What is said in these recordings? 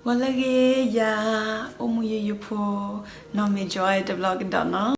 ဂီၤလၢအဂ့ၤ ယၤ အိၣ်မူယိယိဖိ နီၢ်မ့ၢ် Joy တဘျီကဒီးနီၤ.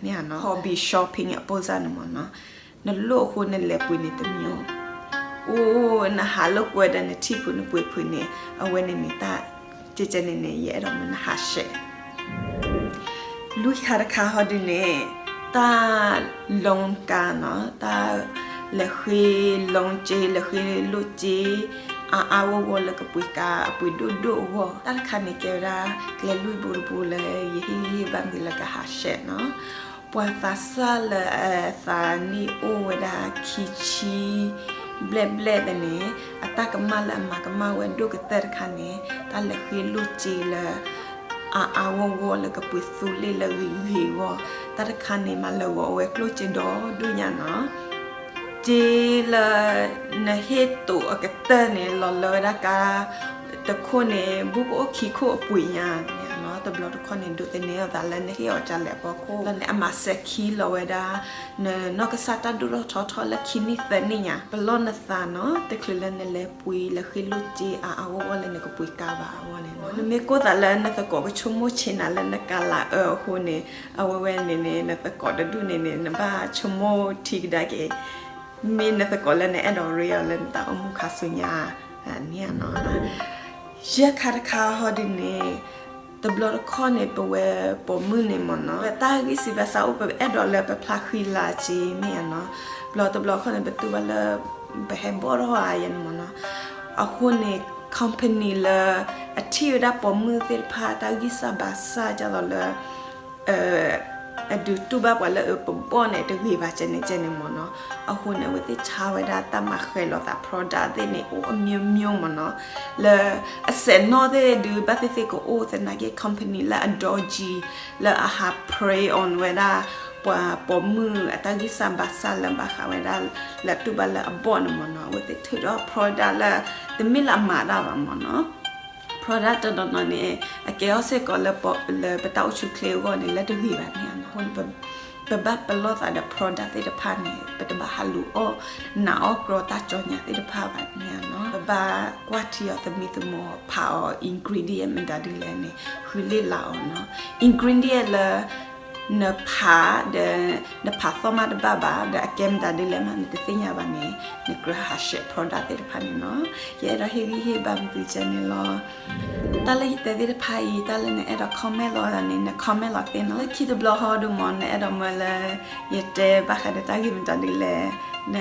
န့ၣ်နီၤ hobby shopping အပိၢ်စၢ်န့ၣ်မ့ၢ်နီၤ, နလိၣ်အဃိနလဲၤပှ့ၤန့ၣ်တမံၤ, အိၣ်နဟးလိာ်ကွဲဒီးနထံၣ်ဖုးနပှ့ၤဖုးန့ၣ် အဝဲန့ၣ်န့ၣ်တၢ် ကဲကဲန့ၣ်န့ၣ် ယအဲၣ်ဒိးမ့ၢ်နဟးရှဲ လွံၢ်ခါတခါဟီဒုန့ၣ် တၢ် loan ကါနီၤ, တၢ် လဲၤဃ့ loan စ့ လဲၤဃ့လိၣ်စ့ အါအါဂီၢ်ဂီၢ်လၢကပှ့ၤကါအပှ့ၤဒိၣ်ဒိၣ်အဂီၢ်, တၢ်တခါန့ၣ်ကဲဝဲဒၣ် ကျဲလွံၢ်ဘိတဘိလၢယဟ့ၣ်ဂံၢ်ဟ့ၣ်ဘါသုလၢကဟးရှဲနီၤ. ပှၤသးစၢ်လၢအသးနံၣ်အိၣ်ဝဲဒၣ်ခံဆံ ဘျဲၣ်ဘျဲၣ်သ့ၣ်န့ၣ် အတၢ်ကမၣ်လၢအမၤကမၣ်ဝဲဒိၣ်ကတၢၢ်တခါန့ၣ် တၢ်လဲၤဃ့လိၣ်စ့လၢ အါအါဂီၢ်ဂီၢ်လၢကပှ့ၤသူလ့ၣ်လၢဂ့ၤဂ့ၤအဂီၢ်, တၢ်တခါန့ၣ် မၤလၢာ်ဂီၤအဝဲကျိၣ်စ့ဒီဒိၣ်ညါနီၤ. စ့လၢ နဟ့ၣ်တိာ်အကတၢၢ်န့ၣ် လီၤလၢဝဲဒၣ်ကါ တခိၣ်န့ၣ် ဘူးကအိၣ်ခံခိၣ်အပှ့ၤညါန့ၣ်နီၤ. တဘျီတခီၣ်န့ၣ် ဒိးသန့ၤအသးလၢနဟ့ၣ်အီၤကလဲၣ်အဖီခိၣ် လၢနအမၤစဲၤခံလီၤဝဲဒၣ် နနီၢ်ကစၢ်တၢ်ဒိၣ်ထီၣ်ထီထီၣ်လၢခံနံၣ်သၢနံၣ်ညါ. ပလီၢ်နသးနီၤ တချုးလၢနလဲၤပှ့ၤလဲၤဃ့လိၣ်စ့အါအါဂီၢ်ဂီၢ်လၢနကပှ့ၤကါဘၣ်အဂီၢ်န့ၣ်နီၤ. နမ့ၢ်ကိၢ်သးလၢနသကိးကဆိကမိၣ်ဆ့နၤလၢနကါလၤအၢအဃိန့ၣ် အဝဲဝဲန့ၣ်န့ၣ် နသကိးတဒူၣ်န့ၣ်န့ၣ် နဘၣ်ဆိကမိၣ်ထံကဒါက့ၤ မ့ၢ်နသကိးလၢနအဲၣ်ဒိးရ့အီၤလၢနတၢ်အိၣ်မူခါဆူညါန့ၣ်နီၤ. ယဲၢ်ခါတခါဟီဒုန့ၣ် တဘျီတခီၣ်န့ၣ် ပဝဲပိာ်မုၣ်န့ၣ်မ့ၢ်နီၤ ပတၢ်ဂံၢ်စၢ်ဘါစၢ်အိၣ် ပအဲၣ်ဒိးလၢပဖျါဃံလၤစ့မ့ၢ်ဧါနီၤ. ဘျီတဘျီခီၣ်န့ၣ် ပတူၢ်ဘၣ်လၢ ပဟဲဘီၣ်ထီၣ်ဧါယဲန့ၣ်မ့ၢ်နီၤ. အဃိန့ၣ် company လၢအထံၣ်ဝဲဒၣ်ပိာ်မုၣ်သ့ၣ်တဖၣ်တၢ်ဂံၢ်စၢ်ဘါစၢ်ဒ်သိးလၢ အဒုးတူၢ်ဘၣ်ပှၤလၢအပဘီၣ်န့ၣ် တဂ့ၤဘၣ်ကဲန့ၣ်ကဲန့ၣ်မ့ၢ်နီၤ. အဃိန့ၣ် အဝဲသ့ၣ်ဆါဝဲဒၣ်တၢ်မၤဃဲၤလိာ်သး product သ့ၣ်န့ၣ် အိၣ်အမျိုးမျိုးမ့ၢ်နီၤ. လၢအစဲးနီၣ်သ့ၣ်ဒုး ဘၣ်သ့ၣ်သ့ၣ်ကအိၣ်သနာ်က့ company လၢအ dodgy လၢအဟး prey on ဝဲဒၣ် ပှၤပိာ်မုၣ်အတၢ်ဂံၢ်စၢ်ဘါစၢ်လၢဘၣ်ဃးဝဲဒၣ် လၢတူၢ်ဘၣ်လၢအဘီၣ်န့ၣ်မ့ၢ်နီၤ. အဝဲသ့ၣ်ထုးထီၣ် product လၢ တမ့ၢ်လၢအမၤတၢ်ဘၣ်မ့ၢ်နီၤ. product တနီၤနီၤန့ၣ် အကဲထီၣ်စ့ၢ်ကီးလၢပ လၢပတၢ်အိၣ်ဆူၣ်ချ့အဂီၢ်န့ၣ် လၢတဂ့ၤဘၣ်န့ၣ်နီၤ. အဃိန့ၣ် ပဘၣ်ပလီၢ်သးဒီး product သ့ၣ်တဖၣ်န့ၣ် ပတဘၣ်ဟးလူၤအီၣ် နာ်အီၣ်ကြီတၢ်ကၠီညါသ့ၣ်တဖၣ်ဘၣ်န့ၣ်နီၤ. ပဘၣ်ကွၢ်ထံအီၤသမံသမိး ဖးအီၤ ingredient မတၤဒ်လဲၣ်န့ၣ် ဃုလ့ၣ်လၤအီၤနီၤ. ingredient လၢ နဖးဒီး နဖးသီၣ်မးတဘၣ်ဘၣ် ဒီးအကဲမတၤဒ်လဲၣ်မး နတသ့ၣ်ညါဘၣ်န့ၣ် နကြၢးဟးဆှဲး product သ့ၣ်တဖၣ်န့ၣ်နီၤ. ယအဲၣ်ဒိးဟ့ၣ်ဂံၢ်ဟ့ၣ်ဘါမသုကဲန့ၣ်လီၤ. တၢ်လၢယတဲသ့ၣ်တဖၣ်အံၤ တၢ်လၢနအဲၣ်ဒိး comment လီၤန့ၣ် န comment လီၤသ့နီၤ. လၢခံတဘျီဟီဒုးမ့ၢ် နအဲၣ်ဒိးမၢလၢ ယတဲဘၣ်ဃးဒီးတၢ်ဂ့ၢ်မတၤဒ်လဲၣ် န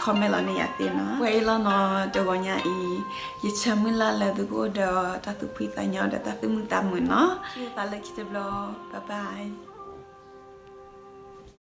comment လီၤန့ၢ်ယၤသ့နီၤ. ပှဲၤအံၤလီၤနီၤ တဂီၤညါအံၤ ယဆၢမုၢ်လၢ်လၢသုကအိၣ်ဒီးတၢ်သူၣ်ဖှံသးညီဒီးတၢ်သူၣ်မုာ်သးမုာ်နီၤ. သးလၢခံတဘျီ bye bye.